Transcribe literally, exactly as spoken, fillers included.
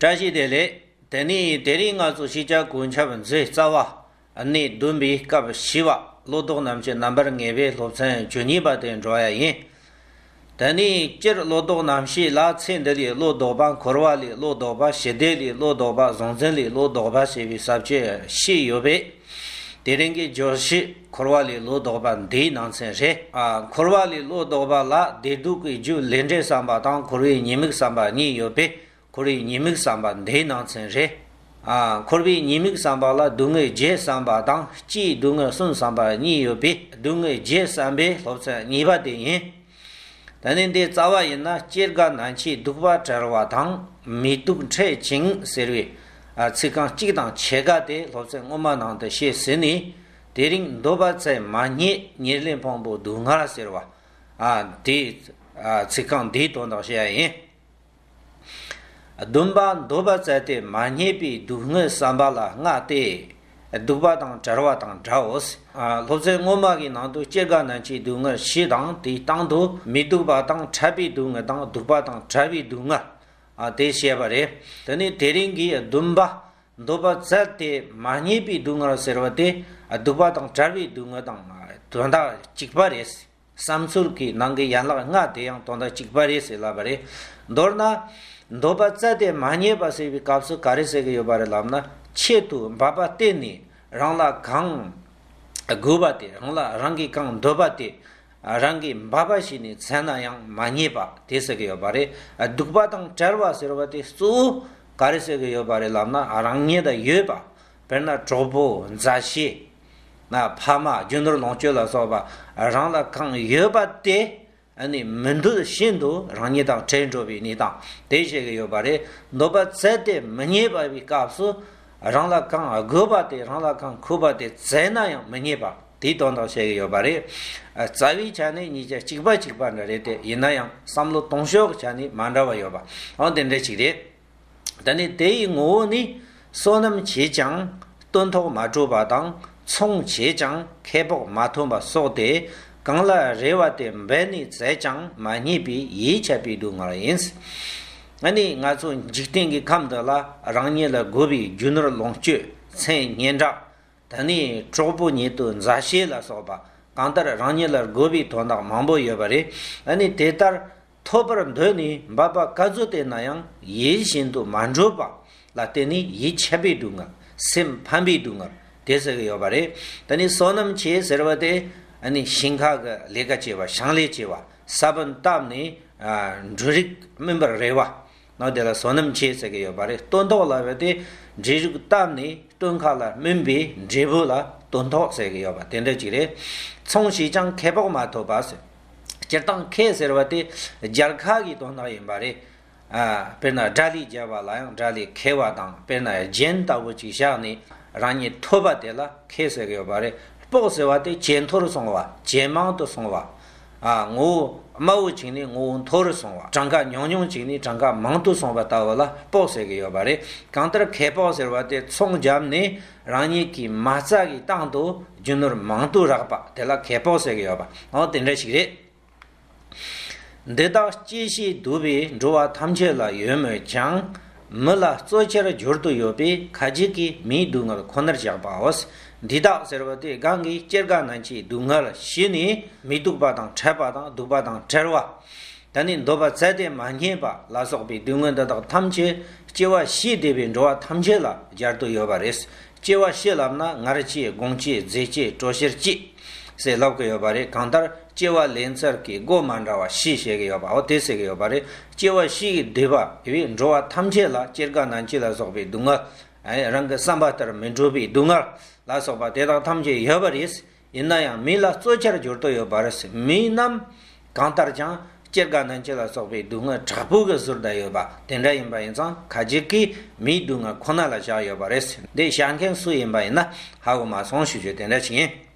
བཀྲ་ཤིས་བདེ་ལེགས། དེ་ནས་དེ་རིང་ང་ཚོ་ཤེས་བྱ་གོ་ཁྱབ་མཛོད་རྩ་བ་གནས་བདུན་པའི་སྐབས་བཞི་པ་བློ་ལྡོག་རྣམ་བཤད་རྣམ་པར་ངེས་པའི་སློབ་ཚན་བཅུ་གཉིས་པ་དེ་འགྲོ་ཡ་ཡིན། དེ་ནས་སྤྱིར་བློ་ལྡོག་རྣམ་བཤད་ལ་ཚེ་འདི་ལས་བློ་ལྡོག་པ། འཁོར་བ་ལས་བློ་ལྡོག་པ། ཞི་བདེ་ལས་བློ་ལྡོག་པ། གཟུང་འཛིན་ལས་བློ་ལྡོག་པ་ཞེས་པའི་ས་བཅད་བཞི་ཡོད་པས། དེ་རིང་གི་བརྗོད་གཞི་འཁོར་བ་ལས་བློ་ལྡོག་པ་འདིའི་ནང་ཚན་རེད། ཨ། འཁོར་བ་ལས་བློ་ལྡོག་པ་ལ་བདེ་སྡུག་གི་རྒྱུ་ལས་འབྲས་བསམ་པ་དང་འཁོར་བའི་ཉེས་དམིགས་བསམ་པ་གཉིས་ཡོད་པས། འཁོར་བའི་ཉེས་དམིགས་བསམ་པ་འདིའི་ནང་ཚན་རེད། ཨ། འཁོར་བའི་ཉེས་དམིགས་བསམ་པ་ལ་སྡུག་བསྔལ་བརྒྱད་བསམ་པ་དང་སྤྱིའི་སྡུག་བསྔལ་གསུམ་བསམ་པ་གཉིས་ཡོད་པས། སྡུག་བསྔལ་བརྒྱད་བསམ་པའི་སློབ་ཚན་གཉིས་པ་དེ་ཡིན། ད་ནི་འདི་རྩ་བ་ཡིན་ན། སྐྱེ་རྒ་ན་འཆིའི་སྡུག་པ་བྲལ་བ་དང་། མི་སྡུག་འཕྲལ་ཕྱིན་ཟེར་བའི། ཨ། ཚིག་རྐང་གཅིག་དང་ཕྱེད་ཀ་དེ་སློབ་ཚན་སྔོན་མ་ནང་དུ་བཤད་ཟིན་ནས། དེ་རིང་འདོད་པ་བཙལ་མ་རྙེད། ཉེར་ལེན་ཕུང་པོའི་སྡུག་བསྔལ་ཟེར་བ། ཨ། དེའི། ཨ། ཚིག་རྐང་འདིའི་དོན་དག་བཤད་ཡ་ཡིན། སྡོམ་པ། འདོད་པ་བཙལ་ཏེ་མ་རྙེད་པའི་སྡུག་བསྔལ་བསམ་པ་ལ་ལྔ་སྟེ། སྡུག་པ་དང་བྲལ་བ་དང་འདྲའོ། ཨ། སློབ་ཚན་སྔོན་མ་གི་ནང་དུ་སྐྱེ་རྒ་ན་འཆིའི་སྡུག་བསྔལ་བཞི་དང་། དེའི་སྟེང་དུ་མི་སྡུག་པ་དང་འཕྲད་པའི་སྡུག་བསྔལ་དང་། སྡུག་པ་དང་བྲལ་བའི་སྡུག་བསྔལ། ཨ། དེ་བཤད་པ་རེད། དེ་ནས་དེ་རིང་གི་སྡོམ་པ། འདོད་པ་བཙལ་ཏེ་མ་རྙེད་པའི་སྡུག་བསྔལ་ཟེར་བ་དེ་སྡུག་པ་དང་བྲལ་བའི་སྡུག་བསྔལ་དང་དོན་དག་གཅིག་པ་རེད། བསམ་ཚུལ་གྱི་ནང་གི་ཡན་ལག་ལྔ་དེ་ཡང་དོན་དག་གཅིག་པ་རེད་ཟེར་ལབ་པ་རེད། མདོར་ན། འདོད་པ་བཙལ་ཏེ་མ་རྙེད་པ་ཟེར་བའི་སྐབས་སུ་ག་རེ་ཟེར་གྱི་ཡོད་པ་རེད་ལབ་ན། ཆེད་དུ་འབད་པ་བསྟེན་ནས་རང་ལ་གང་དགོས་པ་དེ། རང་ལ་རང་གིས་གང་འདོད་པ་དེ། རང་གིས་འབད་པ་བྱས་ནས་བཙལ་ན་ཡང་མ་རྙེད་པ་དེ་ཟེར་གྱི་ཡོད་པ་རེད། སྡུག་པ་དང་བྲལ་བ་ཟེར་བ་དེ་གཙོ་བོ་ག་རེ་ཟེར་གྱི་ཡོད་པ་རེད་ལབ་ན། རང་ཉིད་ལ་ཡོད་པ། དཔེར་ན་གྲོགས་པོ། མཛའ་བཤེས། ན། ཕ་མ། རྒྱུ་ནོར་ལོངས་སྤྱོད་ལ་སོགས་པ་རང་ལ་གང་ཡོད་པ་དེ། ཨ་ནི་མི་འདོད་བཞིན་དུ་རང་ཉིད་དང་བྲལ་འགྲོ་བའི་གནས་སྟངས་དེ་བཤད་ཀྱི་ཡོད་པ་རེད། འདོད་པ་བཙལ་ཏེ་མི་རྙེད་པའི་སྐབས་སུ། རང་ལ་གང་དགོས་པ་དེ། རང་ལ་གང་མཁོ་བ་དེ་བཙལ་ན་ཡང་མི་རྙེད་པ་དེའི་དོན་དག་བཤད་ཀྱི་ཡོད་པ་རེད། རྩ་བའི་ཆ་ནས་གཉིས་ཆ་གཅིག་པ་གཅིག་པ་འདྲ་རེད་དེ། ཡིན་ན་ཡང་བསམ་བློ་གཏོང་ཕྱོགས་ཀྱི་ཆ་ནས་མ་འདྲ་བ་ཡོད་པ། འོ། དེ་འདྲ་ཅིག་རེད། ད་ནི་དེ་ཡི་ངོ་བོ་ནི། བསོད་ནམས་བྱས་ཀྱང་སྟོན་ཐོག་མ་གྲུབ་པ་དང་། ཚོང་བྱས་ཀྱང་ཁེ་སྤོགས་མ་ཐོབ་པ་སོགས་ཏེ། གང་ལ་རེ་བ་དེ་འབད་ནས་བཙལ་ཀྱང་མ་རྙེད་པའི་ཡིད་ཆད་པའི་སྡུག་བསྔལ་ཡིན། ཨ་ནི་ང་ཚོ་འཇིག་རྟེན་གྱི་ཁམས་འདི་ལ་རང་ཉིད་ལ་དགོས་པའི་རྒྱུ་ནོར་ལོངས་སྤྱོད། མཚན་སྙན་གྲགས། ད་ནི་གྲོགས་པོ་ཉེ་དུ། མཛའ་བཤེས་ལ་སོགས་པ། གང་ལྟར་རང་ཉིད་ལ་དགོས་པའི་དོན་དག་མང་པོ་ཡོད་པ་རེད། ཨ་ནི་དེ་ལྟར་ཐོབ་པར་འདོད་ནས་འབད་པ་ག་ཚོད་བསྟེན་ན་ཡང་ཡིད་བཞིན་དུ་མ་འགྲུབ་པ་ལ་བརྟེན་ནས་ཡིད་ཆད་པའི་སྡུག་བསྔལ། སེམས་ཕམ་པའི་སྡུག་བསྔལ་དེ་ཟེར་གྱི་ཡོད་པ་རེད། ད་ནི་བསོད་ནམས་ཆེ་ཟེར་བ་དེ། ཨ་ནི་ཞིང་ཁ་གི་ལས་ཀ་བྱེད་པ། ཞིང་ལས་བྱེད་པ། ས་བོན་བཏབ་ནས། ཨ། འབྲུ་རིགས་སྨིན་པར་རེ་བ། ནང་དེ་ལ་བསོད་ནམས་ཆེ་ཟེར་གྱི་ཡོད་པ་རེད། སྟོན་ཐོག་ལབ་པ་དེ་འབྲུ་རིགས་བཏབ་ནས་སྟོན་ཁ་ལ་སྨིན་པའི་འབྲས་བུ་ལ་སྟོན་ཐོག་ཟེར་གྱི་ཡོད་པ་དེ་འདྲ་ཅིག་རེད། ཚོང་བྱས་ཀྱང་ཁེ་སྤོགས་མ་ཐོབ་པ་ཟེར། སྤྱིར་བཏང་ཁེ་ཟེར་བ་དེ་སྦྱར་ཁ་གི་དོན་དག་ཡིན་པ་རེད། ཨ། དཔེར་ན་དགྲ་ལུས་བརྒྱབ་པ་ལ་ཡང་དགྲ་ལུས་ཁེལ་བ་དང་། དཔེར་ན་རྒྱན་ལྟ་བུ་ཅིག་བཞག་ནས་རང་ཉིད་ཐོབ་པ་དེ་ལ་ཁེ་ཟེར་གྱི་ཡོད་པ་རེད། སྤོགས་ཟེར་བ་དེ་ཇེ་མཐོ་རུ་སོང་བ། ཇེ་མང་དུ་སོང་བ། ཨ། ངོ་བོ་དམའ་བོ་བྱས་ནས་ངོ་བོ་མཐོ་རུ་སོང་བ། གྲངས་ཀ་ཉུང་ཉུང་བྱས་ནས་གྲངས་ཀ་མང་དུ་སོང་བ་ལྟ་བུ་ལ་སྤོགས་ཟེར་གྱི་ཡོད་པ་རེད། གང་ལྟར་ཁེ་སྤོགས་ཟེར་བ་དེ་ཚོང་བརྒྱབ་ནས་རང་ཉིད་ཀྱི་མ་རྩ་གི་སྟེང་དུ་རྒྱུ་ནོར་མང་དུ་རག་པ་དེ་ལ་ཁེ་སྤོགས་ཟེར་གྱི་ཡོད་པ། འོ། དེ་འདྲ་ཞིག་རེད། འདི་དག་སྐྱེ་ཤི་འདུ་བའི་འགྲོ་བ་ཐམས་ཅད་ལ་ཡོད་མོད་ཀྱང་། མི་ལ་གཙོ་ཆེར་སྦྱོར་དུ་ཡོད་པས་ཁ་ཅིག་གིས་མིའི་སྡུག་བསྔལ་ཁོ་ནར་བཞག་པའོ། འདི་དག་ཟེར་བ་དེ་གང་གིས་སྐྱེ་རྒ་ན་འཆིའི་སྡུག་བསྔལ་ཞི་ནས་མི་སྡུག་པ་དང་འཕྲད་པ་དང་སྡུག་པ་དང་བྲལ་བ། ད་ནི་འདོད་པ་བཙལ་ཏེ་མ་རྙེད་པ་ལ་སོགས་པའི་སྡུག་བསྔལ་འདི་དག་ཐམས་ཅད་སྐྱེ་བ་ཤི་འདས་པའི་འགྲོ་བ་ཐམས་ཅད་ལ་སྦྱར་དུ་ཡོད་པ་རེད། སྐྱེ་བ་ཤི་ལབ་ན་ངར་སྐྱེས། དགུང་སྐྱེས། མཛེ་སྐྱེས། དྲོ་ཤེར་སྐྱེས་ཟེར་ལབ་ཀྱི་ཡོད་པ་རེད། གང་ལྟར་སྐྱེ་བ་ལེན་ཚུལ་གྱི་སྒོ་མ་འདྲ་བ་བཞི་བཤད་ཀྱི་ཡོད་པ། འོ། དེ་ཟེར་གྱི་ཡོད་པ་རེད། སྐྱེ་བ་ཤི་ཡི་འདས་པ་ཡི་འགྲོ་བ་ཐམས་ཅད་ལ་སྐྱེ་རྒ་ན་འཆི་ལ་སོགས་པའི་སྡུག་བསྔལ། ཨ། རང་གི་བསམ་པ་ལྟར་མི་འགྲུབ་པའི་སྡུག་བསྔལ་ལ་སོགས་པ་དེ་དག་ཐམས་ཅད་ཡོད་པ་རེད། ཡིན་ན་ཡང་མི་ལ་གཙོ་ཆེར་སྦྱོར་དུ་ཡོད་པ་རེད། མི་རྣམས་གང་ལྟར་ཀྱང་སྐྱེ་རྒ་ན་འཆི་ལ་སོགས་པའི་སྡུག་བསྔལ་དྲག་པོ་གིས་ཟུར་བསྡད་ཡོད་པ་དེ་འདྲ་ཡིན་པ་ཡིན་ཙང་། ཁ་ཅིག་གིས་མིའི་སྡུག་བསྔལ་ཁོ་ན་ལ་བཞག་ཡོད་པ་རེད། འདི་བཤད་མཁན་སུ་ཡིན་པ་ཡིན་ན་ཧ་གོ་མ་སོང་ཞུ་རྒྱུ་དེ་འདྲ་ཞིག་ཡིན།